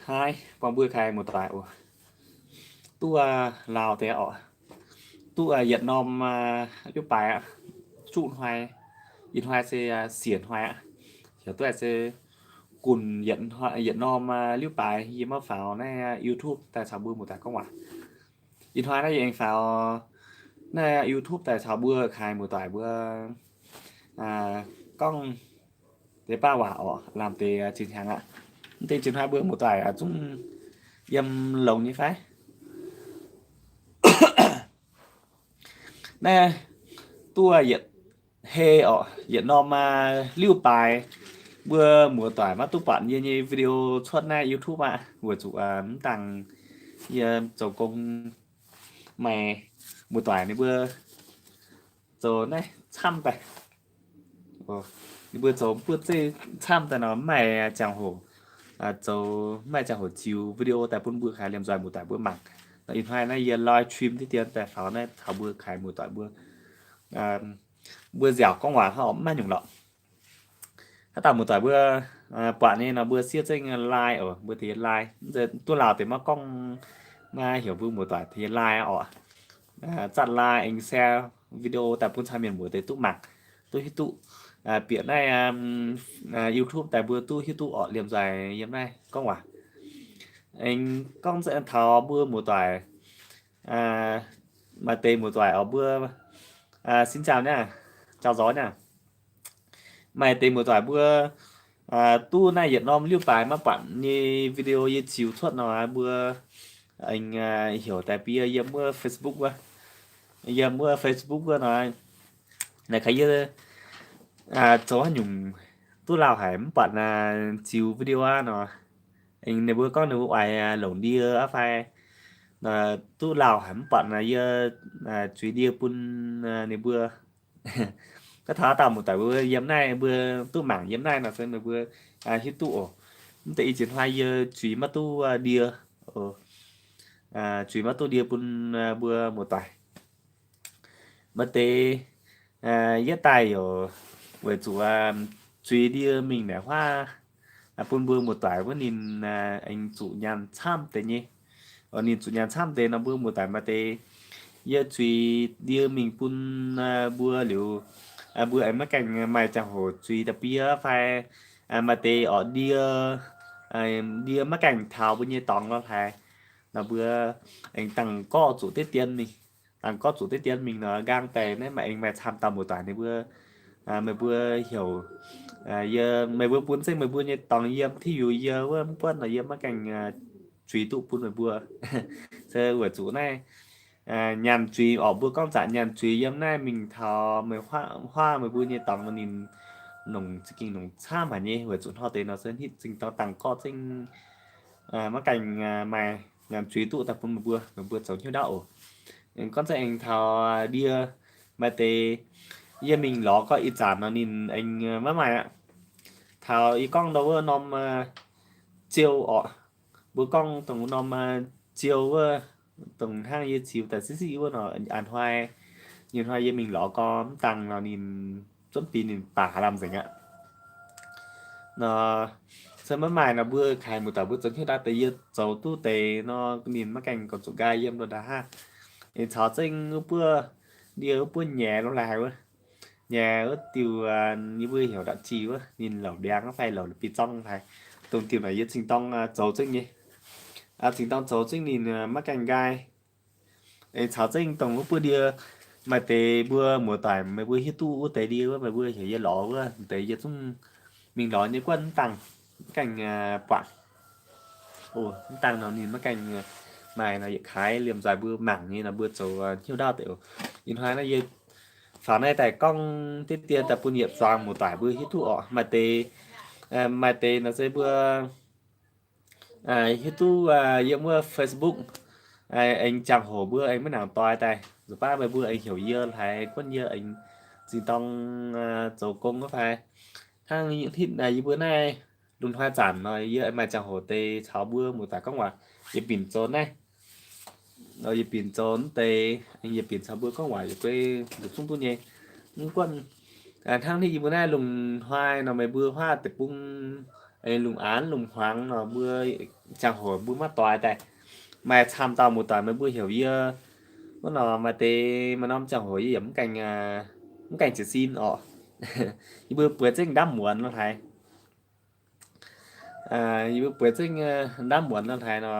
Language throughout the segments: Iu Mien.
Haih buangh mbuo kaaix muoz-doic oc. Duqv lauh deix oc. Duqv yietc norm liuv baaix aqv. Zuqv hnoi, ih hnoi se siec hnoi aqv. Heuc duqv se gunc yietc norm liuv baaix yie maiv faaux naaiv YouTube daaih caux mbuo muoz-doic gorngv waac. Ih hnoi naaiv yie aengx faaux naaiv YouTube daaih caux mbuo kaaix muoz-doic mbuo gorngv deix baav waac oc, lamh deix zinh hnyangx aqv. Mv deix zinh hnoi mbuo muoz-doic zungv yiem longx nyei fai? Naaiv duqv yietc hei oc, yietc norm liuv baaix mbuo muoz-doic maiv duqv buatc yie nyei video cuotv naaiv YouTube aqv. Weic zuqc mv dangh yie zoux gong maaih muoz-doic ninh mbuo zoux naaiv camv daaih. Ninh mbuo zoux buov zeiv camv daaih nor, mv maaih ziangh hoc zoux, mv maaih ziangh hoc ziux video daaih bun mbuo kaaix liemh nzoih muoz-doic mbuo mangc. Nor ih hnoi naaiv yie live stream diqv dien daaih faaux naaiv taux mbuo kaaix muoz-doic mbuo, mbuo nziaauc gorngv waac hnangv mv maaih nyungc lorqc. Haaix dauh muoz-doic mbuo buatc nyei nor mbuo siev zengv like oc, mbuo tengx like. Duqv lauh deix maiv gorngv, maiv heuc mbuo muoz-doic tengx like oc. Zatv like aengx share video daaih bun caux mienh muoz deix duqv mangc, duqv hiuv duqv, bieqc naaiv YouTube daaih mbuo duqv hiuv duqv orqc liemh nzoih yiem naaiv gorngv waac. Aengx gorngv taux mbuo muoz-doic, maaih deix muoz-doic oc mbuo, xin chào nhá, chào rồi nhá. Maaih deix muoz-doic mbuo duqv naaiv yietc norm liuv baaix maiv buatc nyei video yie ziux cuotv nor, mbuo aengx heuc daaih bun yie yiem wuov Facebook wuov, yiem wuov Facebook wuov nor, naaiv kaaix yie zoux haaix nyungc duqv lauh haic mv buatc ziux video aqv nor. Aengx ninh mbuo gorngv ninh mbuo oix longc ndie aqv fai, duqv lauh haic mv buatc yie zuiz ndie bun ninh mbuo. Gorngv taux haaix dauh muoz-doic mbuo yiem naaiv mbuo duqv mangc yiem naaiv nor se meih mbuo hiuv duqv oc. Mv deix ih jiex hnoi yie zuiz maiv duqv ndie, zuiz maiv duqv ndie bun mbuo muoz-doic. Maaih deix yietv daaih youc weic zuqc zuiz ndie mingh naaic huaav bun mbuo muoz-doic wuov ninh aengx zuqc nyaanh camv deix nyei. Ninh zuqc nyaanh camv deix nor mbuo muoz-doic maaih deix yie zuiz ndie mingh bun mbuo liuz, mbuo aengx maiv gaengh maaih ziangh hoc zuiz da'bie fai maaih deix orqc ndie, ndie maiv gaengh taux mbuo nyei dorngx lo haaix nor mbuo aengx dangh gorqv zuqc deix dien mingh. Dangh gorqv zuqc deix dien mingh nor nqaang daaih naaiv maaih aengx maaih camv dauh muoz-doic ninh mbuo, meih mbuo heuc, yie, meih mbuo bun zengv meih mbuo nyei dorngx yiem tiuv yie wuov mv buonv nor yie maiv gaengh zuiz duqv bun meih mbuo. Se weic zuqc naaiv nyaanh zuiz orqc, mbuo gorngv zanc nyaanh zuiz yiem naaiv mingh taux meih huaav meih mbuo nyei dorngx ninh nongc za'gengh nongc camv haic nyei. Weic zuqc hnoi deix nor se hitv zingh dorngx dangh gorqv zengv maiv gaengh maaih nyaanh zuiz duqv daaih bun meih mbuo, meih mbuo zoux hnyouv ndaauv oc. Gorngv za'gengh taux ndie maaih deix yie mingh lorz gorngv ih zanc nor ninh aengx maiv maaih aqv. Taux yie gorngv ndau wuov norm ziou orqc, mbuo gorngv dongh norm ziou wuov, dongh hnangv yie ziux daaih siqv siqv wuov nor, a'hnoi, nyei hnoi yie mingh lorz gorngv mv dangh nor ninh zunv biex ninh baac haaix lamh nzengc aqv. Nor, se maiv maaih nor mbuo kaaix muoz-doic mbuo zoux hnyouv ndaauv deix yie zoux duqv deix nor ninh maiv gaengh gorngv zuqc nqaai yiem lo ndaaih hnangv. Ninh caux zengv wuov buov ndie wuov buov nyei lo laaix wuov, nyei wuov diuh yie mbuo heuc ndapv jih wuov ninh louc ndiangx fai louc bi zorng haic. Dongh diuh naaic yie zingh dorng zoux zengv nyei. Zingh dorng zoux zengv ninh maiv gaengh nqaai. Aengx caux zengv dongh wuov buov ndie, maaih deix mbuo muoz-doic meih mbuo hiuv duqv wuov deix ndie wuov meih mbuo heuc yie lorz wuov deix yie zungv mingh lorz nyei guanh mv dangh, mv gaengh buatc. Mv dangh nor ninh maiv gaengh maaih nor yietc kaaix liemh nzoih mbuo mangc nyei nor mbuo zoux hnyouv ndaauv deix oc. Ih hnoi naaiv yie faaux naaiv daaih gorngv deix dien daaih bun yietc zuangx muoz-doic mbuo hiuv duqv orqc. Maaih deix, maaih deix nor se mbuo hiuv duqv yiem wuov Facebook, aengx ziangh hoc mbuo aengx maiv nangc doix daaih, nzunc baav meih mbuo aengx heuc yie haiz guanh yie aengx zingh dorng zoux gong wuov fai. Hnangv hitv yie mbuo naaiv lungh hnoi zanc nor yie maaih ziangh hoc deix caux mbuo muoz-doic gorngv waac, yie binc zoux naaiv, yie binc zoux mv deix, yie binc caux mbuo gorngv waac yie guei longc zungv duqv nyei. Mv guanh hnangv hitv yie mbuo naaiv lungh hnoi nor meih mbuo huaav deic-bung lungh aanx lungh hmuangx nor, mbuo ziangh hoc mbuo maiv doix daaih. Maaih camv dauh muoz-doic meih mbuo heuc yie, wuov nor maaih deix maaih norm ziangh hoc yie yaac mv gaengh, mv gaengh jiez sin orqc. Yie mbuo bueix zengv ndaamv muonz nor hlaaix. Yie mbuo bueix zengv ndaamv muonz nor hlaaix nor,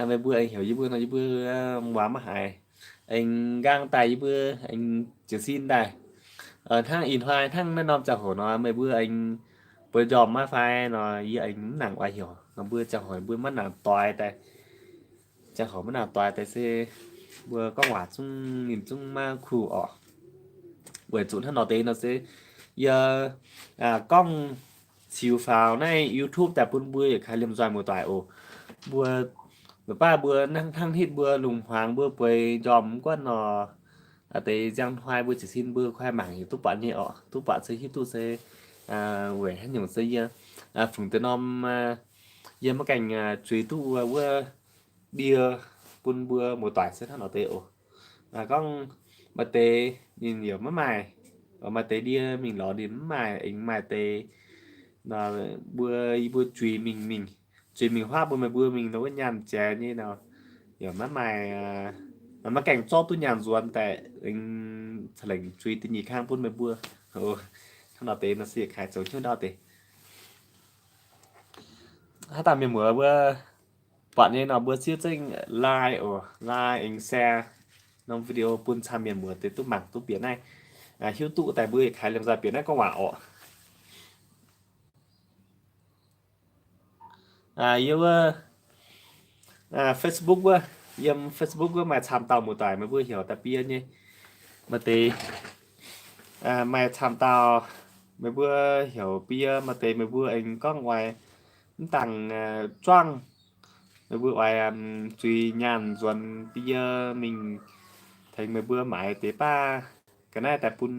meih mbuo aengx heuc yie mbuo nor, yie mbuo muangx maiv haiz, aengx nqaang daaih yie mbuo aengx jiez sin daaih. Hnangv ih hnoi hnangv naaiv norm ziangh hoc nor, meih mbuo aengx bueix njormh maiv fai nor, yie aengx mv nangc oix heuc nor, mbuo ziangh hoc mbuo maiv nangc doix daaih. Ziangh hoc maiv nangc doix daaih se mbuo gorngv waac zungv ninh zungv maiv kuh orqc. Weic zuqc hnangv nor deix nor se yie gorngv ziux faaux naaiv YouTube daaih bun mbuo yietc kaaix liemh nzoih muoz-doic oc. Mbuo, mv baac mbuo hnangv hitv mbuo lungh hmuangx mbuo bueix njormh mv guonv nor, deix nziang hnoi mbuo jiez sin mbuo kuh haih mangc heuc duqv buatc nyei orqc. Duqv buatc se hiuv duqv se weic haaix nyungc se yie fungc deix norm yie maiv gaengh zuiz duqv wuov ndie bun mbuo muoz-doic se hnangv nor deix oc. Gorngv maaih deix ninh yaac maiv maaih, maaih deix ndie mingh lorz ninh mv maaih, aengx maaih deix mbuo, yie mbuo zuiz mingh mingh, zuiz mingh huaav bun meih mbuo mingh nor wuov nyaanh jaaix nyei nor, yaac maiv maaih, maiv gaengh zorqv duqv nyaanh nzuonx daaih, aengx ca'lengc zuiz da'nyeic kang bun meih mbuo. Hnangv nor deix nor se kaaix zoux hnyouv ndau deix. Haaix dauh mienh muoz mbuo buatc nyei nor mbuo siev zengv like oc, like aengx share norm video bun camv mienh muoz deix duqv mangc duqv bieqc naaiv, hiuv duqv daaih mbuo yietc kaaix liemh nzoih bieqc naaiv gorngv waac orqc. Yiem wuov Facebook wuov, yiem Facebook wuov maaih camv dauh muoz-doic meih mbuo heuc daaih bun yie nyei. Maaih deix maaih camv dauh meih mbuo heuc bun yie, maaih deix meih mbuo aengx gorngv oix mv dangc juangv, meih mbuo oix zuiz nyaanh nzuonx bun yie mingh tengx meih mbuo maaiz deix baav ga'naaiv daaih bun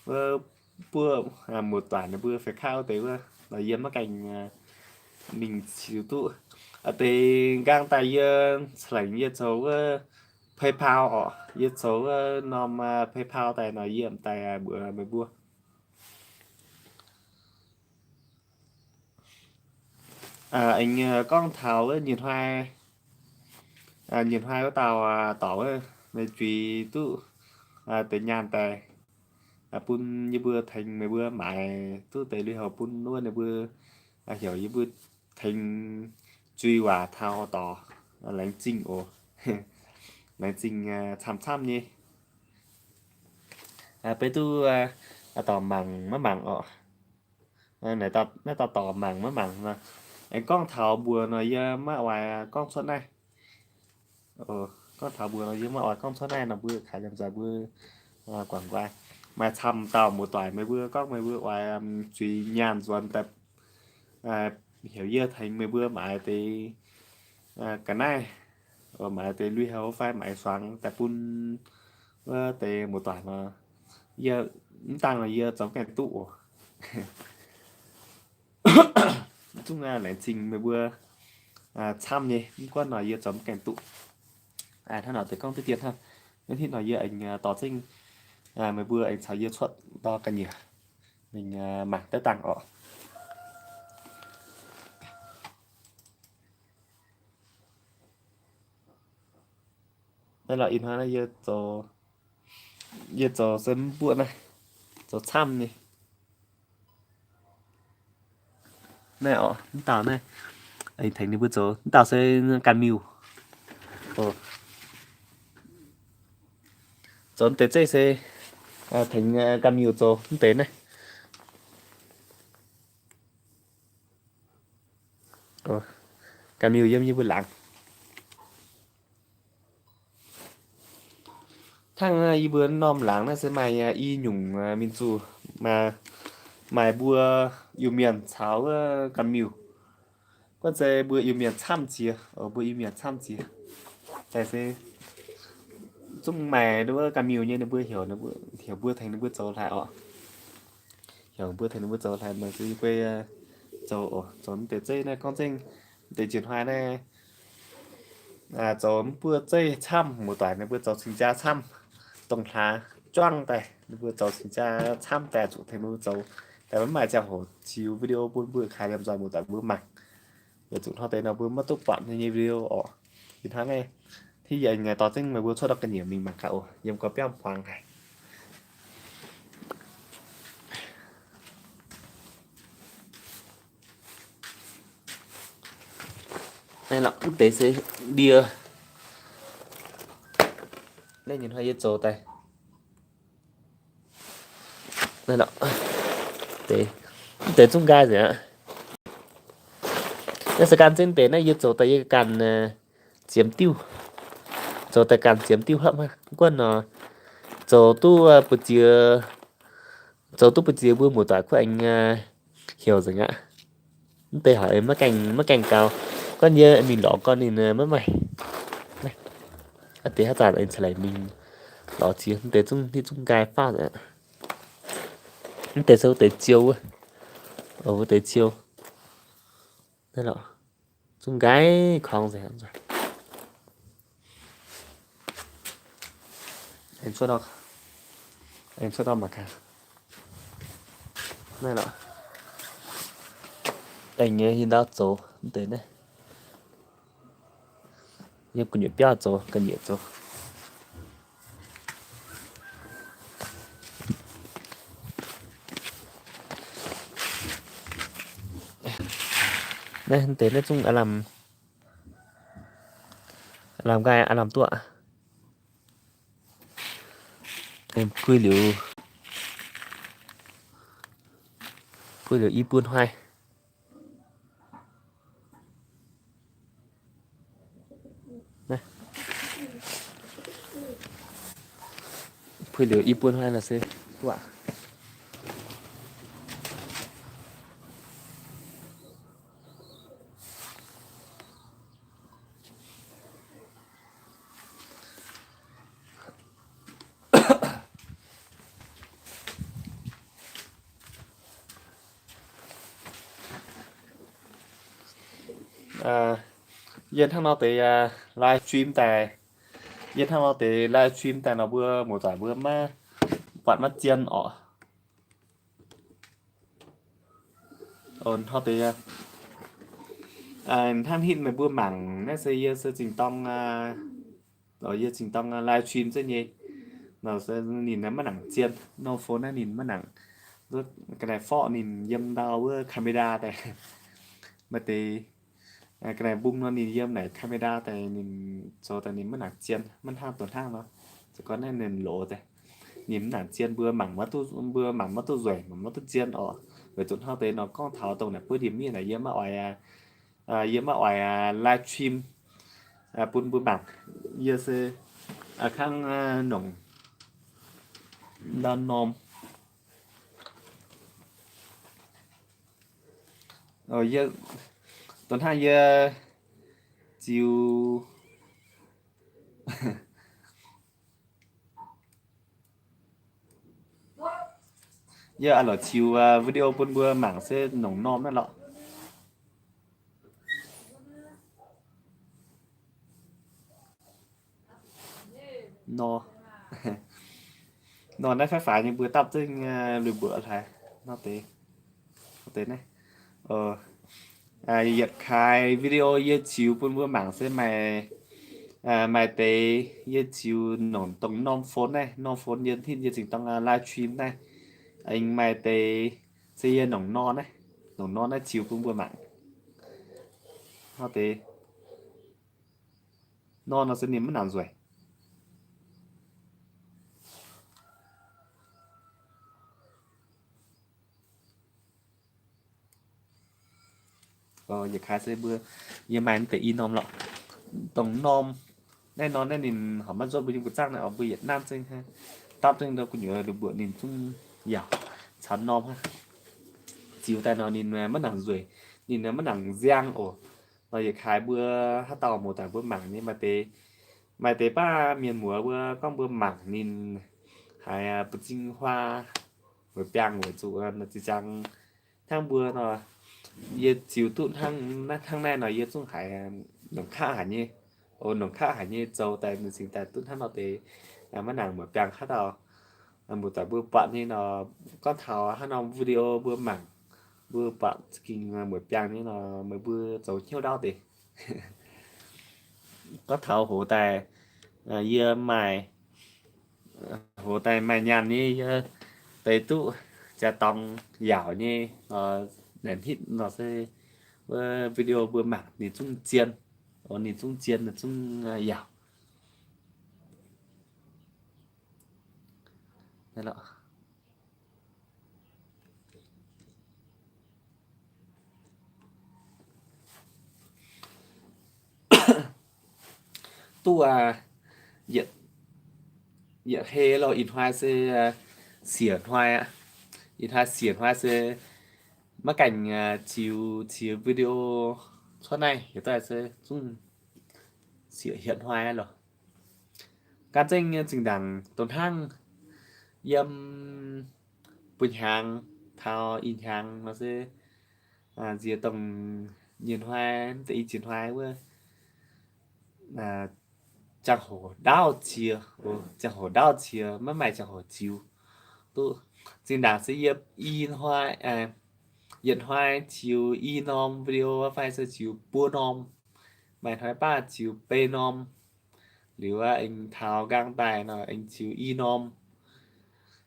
wuov buov muoz-doic ninh mbuo feix kauv deix wuov, nor yie maiv gaengh mingh ziux duqv. Deix nqaang daaih yie ca'lengc yie zoux wuov PayPal orqc, yie zoux wuov norm PayPal daaih nor yie m'daaih mbuox meih mbuo. Aengx gorngv taux wuov nyei hnoi, nyei hnoi wuov dauh dorc wuov, meih zuiz duqv deix nyaanh daaih bun yie mbuo tengx meih mbuo maaiz duqv deix lui-houx bun wuov ninh mbuo heuc yie mbuo tengx zui waac taux dorc. Laengz zingh oc. Laengz zingh camv-camv nyei. Beiv duqv dorc mangc maiv mangc orqc. Naaiv dauh dorc mangc maiv mangc nor, aengx gorngv taux mbuox nor yie maiv oix gorngv cuotv naaiv. Gorngv taux mbuox nor yie maiv oix gorngv cuotv naaiv nor mbuo kaaix liemh nzoih mbuo guangc guai. Maaih camv dauh muoz-doic meih mbuo gorngv meih mbuo oix zuiz nyaanh nzuonx daaih heuc yie tengx meih mbuo maaiz deix ga'naaiv, maaiz deix lui-houx fai maaiz suangx daaih bun wuov deix muoz-doic nor, yie mv dangh nor yie zoux mv gaengh duqv oc. Zungv laengz zingh meih mbuo camv nyei, mv gunv nor yie zoux mv gaengh duqv. Hnangv nor deix gorngv duqv dien hnangv. Naaiv hitv nor yie aengx dorh zengv meih mbuo aengx caux yie cuotv ndau ga'nyiec mingh mangc daaih dangh orqc. Naaiv lorqc ih hnoi naaiv yie zoux, yie zoux se mv buoqv naaiv, zoux camv nyei. Naaiv orqc, mv dauh naaiv, aengx tengx ninh mbuo zoux. Mv dauh se ganh miuc. Zoux mv deix zeiv se tengx ganh miuc zoux mv deix naaiv. Ganh miuc yiem yie mbuo laangz. Hnangv yie mbuo norm laangz naaiv se maaih i nyungc mienh zuqc, maaih mbuo Iu-Mienh caux wuov ganh miuc. Gunv se mbuo Iu-Mienh camv jiex, mbuo Iu-Mienh camv jiex. Daaih se zungv maaih wuov ganh miuc nyei ninh mbuo heuc, heuc mbuo tengx ninh mbuo zoux hlaaix orqc. Heuc mbuo tengx ninh mbuo zoux hlaaix, meih zuqc yie guei zoux oc. Zoux mv deix zeiv naaiv gorngv zengv mv deix njiec hnoi naaiv zoux mv buoqv zeiv camv, muoz-doic ninh mbuo zoux cing-jaa camv, dongh hlaax juangv daaih. Ninh mbuo zoux cingx jaa camv daaih zuqc tengx mbuo zoux daaih maiv maaih ziangh hoc ziux video bun mbuo kaaix liemh nzoih muoz-doic mbuo mangc. Weic zuqc hnoi deix nor mbuo maiv duqv buatc ninh nyei video orqc. Ih hnoi naaiv, tiv yie dorh zengv meih mbuo cuotv ndau ga'nyiec mingh mangc gaax oc, yiem gau biauv hmuangx haic. Naaiv lorqc, mv deix se ndie. Naaiv nyei hnoi yie zoux daaih. Naaiv lorqc, deix, mv deix zungv nqaai nzengc aqv. Naaiv se gan zengv deix naaiv yie zoux daaih yie ganh ziemx diuh. Zoux daaih ganh ziemx diuh hopv hnangv. Guonv nor, zoux duqv mbu'ziex, zoux duqv mbu'ziex mbuo muoz-doic kuv aengx heuc nzengc aqv. Mv deix haiz maiv gaengh, maiv gaengh gau. Guonv yie mingh lorz gorn ninh maiv maaih. Aa deix haaix zanc aengx ceix laaic mingh lorz ziex. Mv deix zungv, hitv zungv nqaai faauv nzengc aqv. Mv deix se wuov deix ziou wuov. Wuov deix ziou. Naaiv lorqc. Zungv nqaai korngx nzengc. Aengx cuotv, aengx cuotv mangc gaax. Naaiv lorqc. Aengx nyei yie ndau zoux mv deix naaiv. Yiem gu'nyuoz biauv zoux, ga'nyiec zoux. Naaiv deix naaiv zungv aav lamh, aav lamh nqaai, aav lamh duqv. Puix liuz, puix liuz i buo hnoi. Puix liuz i buo hnoi nor se duqv aqv. Yie hnangv nor deix live stream daaih, yie hnangv nor deix live stream daaih nor mbuo muoz-doic mbuo maiv buatc maiv zien orqc. Hnangv deix, hnangv hitv meih mbuo mangc naaiv se yie se zingh dorng, yie zingh dorng live stream zengv nyei. Ninh maiv nangc zien, norm phone naaiv ninh maiv nangc. Ga'naaiv forv ninh yiem ndau wuov camera daaih. Maaih deix ga'naaiv mbung nor ninh yiem naaic camera daaih ninh zoux daaih ninh maiv nangc zien, maiv hnangv doh hnangv nor. Se gorngv naaiv ninh loz daaih, ninh maiv nangc zien, mbuo mangc maiv duqv, mbuo mangc maiv duqv nzueic, mangc maiv duqv zien orqc. Weic zuqc hnangv deix nor gorngv taux dongh naaic buov ndie-miev naaic yie maiv oix, yie maiv oix live stream bun mbuo mangc. Yie se kangv nongc ndau norm. Yie, dongh hnangv yie ziux, yie a'loc ziux video bun mbuo mangc se nongc norm naaiv lorqc. Nor, nor naaiv faix-faix nyei mbuo dapv zengv lui mbuoqc hlaaix nor deix, deix naaiv. Yietc kaaix video yie ziux bun mbuo mangc se maaih, maaih deix yie ziux nongc dongh norm phone naaiv, norm phone yie hitv yie zingh dorng live stream naaiv. Aengx maaih deix se yie nongc nor naaiv, nongc nor naaiv ziux bun mbuo mangc. Nor deix, nor nor se ninh maiv nangc nzueic. Yietc kaaix se mbuo, yie maaih deix i norm lorqc. Dongh norm naaiv nor naaiv ninh horpc maiv nzunc mbuo yiem buoz-zaangv naaiv oc, mbuo yietc nanv zengv, dapv zengv ndau gu'nyuoz lui mbuoqc ninh zungv yaauc caux norm hnangv. Ziux daaih nor ninh maiv nangc nzueic, ninh maiv nangc nziang oc. Nor yietc kaaix mbuo haaix dauh muoz-doic mbuo mangc nyei maaih deix, maaih deix baav mienh muoz mbuo gorngv mbuo mangc ninh haiz buoz-zing huaa, weic biangh weic zuqc zinh ziangx hnangv mbuo nor, yie ziux duqv hnangv, hnangv naaiv nor yie zungv haiz nongc kaqv haic nyei. O, nongc kaqv haic nyei zoux daaih ninh cingx daaih duqv hnangv nor deix, maiv nangc muoc biangh haaix dauh. Mbuo daaih mbuo buatc nyei nor, gorngv taux haaix norm video mbuo mangc, mbuo buatc ging mueic biangh nyei nor, meih mbuo zoux hnyouv ndaauv deix. Gorngv taux hoz daaih, yie maaih, hoz daaih maaih nyaanh nyei, yie deix duqv jaa-dorngx yaauc nyei, naaic hitv nor se wuov video mbuo mangc ninh zungv zien, ninh zungv zien, ninh zungv yaauc. Duqv yietc hei lorh, ih hnoi se siec hnoi aqv. Ih hnoi siec hnoi se maiv gaengh ziux, ziux video cuotv naaiv yietc daaih se zungv siec hietc hnoi lorh. Gan zengv nyei zinh ndaangc doh hnangv yiem buo hnyangx taux ih hnyangx nor se nziex dongh nyeic hnoi, deix i ziex hnoi wuov, ziangh hoc ndaauv ziex, ziangh hoc ndaauv ziex, maiv maaih ziangh hoc ziux. Duqv zinh ndaangc se yie i hnoi, yietc hnoi ziux i norm video fai se ziux buo norm, maaih hnoi baav ziux bei norm. Liuz aengx taux nqaang daaih nor aengx ziux i norm.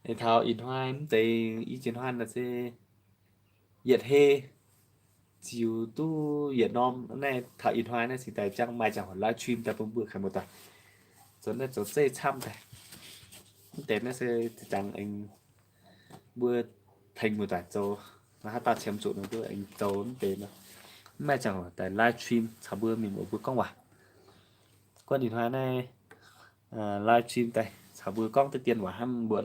Aengx taux ih hnoi mv deix i ziex hnoi nor se yietc hei ziux duqv yietc norm. Naaiv taux ih hnoi naaiv cingx daaih jangv maaih ziangh hoc live stream daaih bun mbuo kaaix muoz-doic zoux naaiv zoux zeiv camv daaih. Mv deix naaiv se za'gengh aengx mbuo tengx muoz-doic zoux, haaix dauh qiemx zuqc nor mbuo aengx zoux mv deix nor, mv maaih ziangh hoc daaih live stream caux mbuo mienh muoz mbuo gorngv waac. Guanh ih hnoi naaiv live stream daaih caux mbuo gorngv deix dien waac hnangv mbuoqc